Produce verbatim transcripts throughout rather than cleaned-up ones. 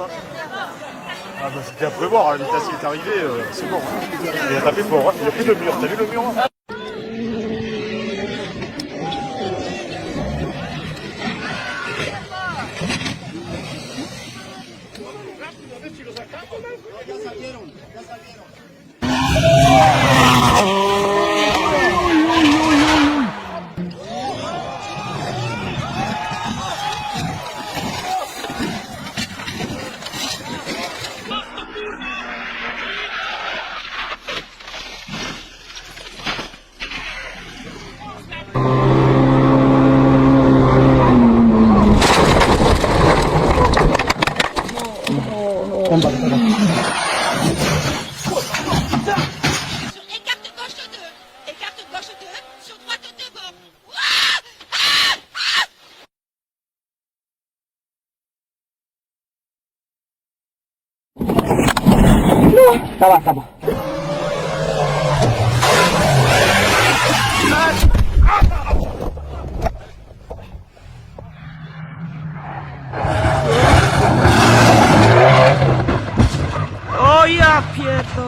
Ah bah, c'était après voir, hein, Nitas est arrivé, euh, c'est mort, hein. Il a tapé fort, hein. Il n'y a plus de mur, t'as vu le mur, hein ? Sur écarte gauche deux, écarte gauche deux, sur droite deux bords. Sabar, sabar. Oh iya, Pietro.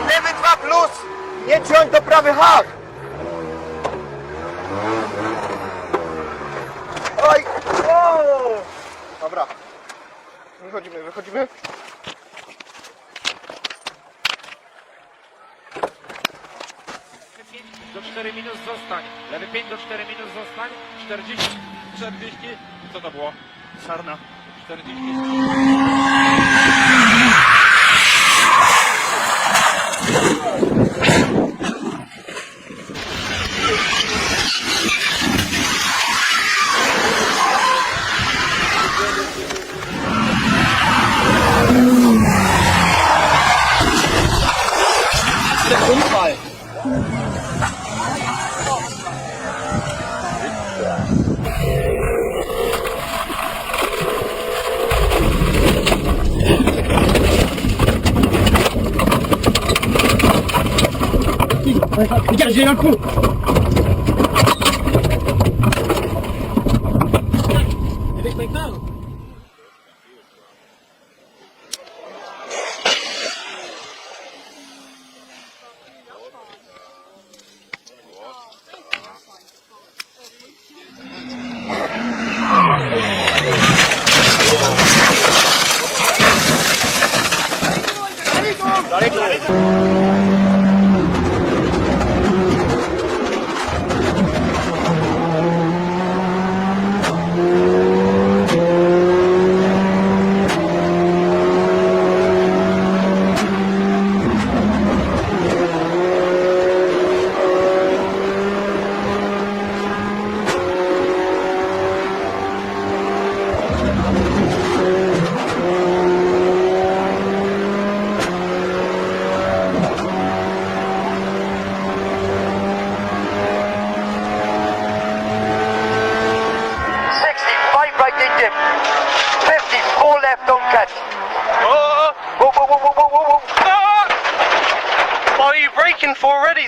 Lewy trap luz! Nie ciąć do prawych hak! Oj! O! Dobra. Wychodzimy, wychodzimy. Do cztery minus, zostań. Lewy pięć do cztery minus, zostań. Czterdzieści, czterdzieści. Co to było? Sarna. Czterdzieści. Dégagez là le feu. fucking four already.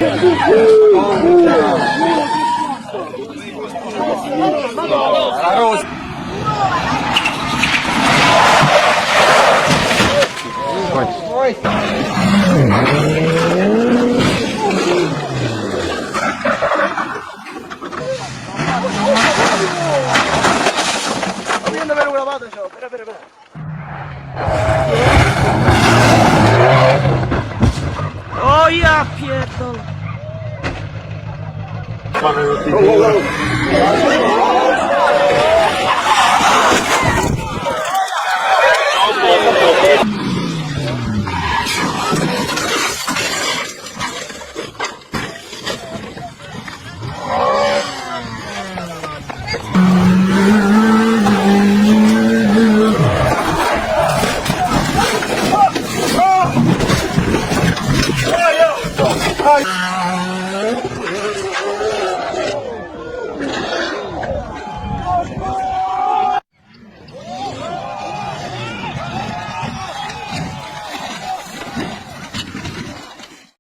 Oh iya, Pietro.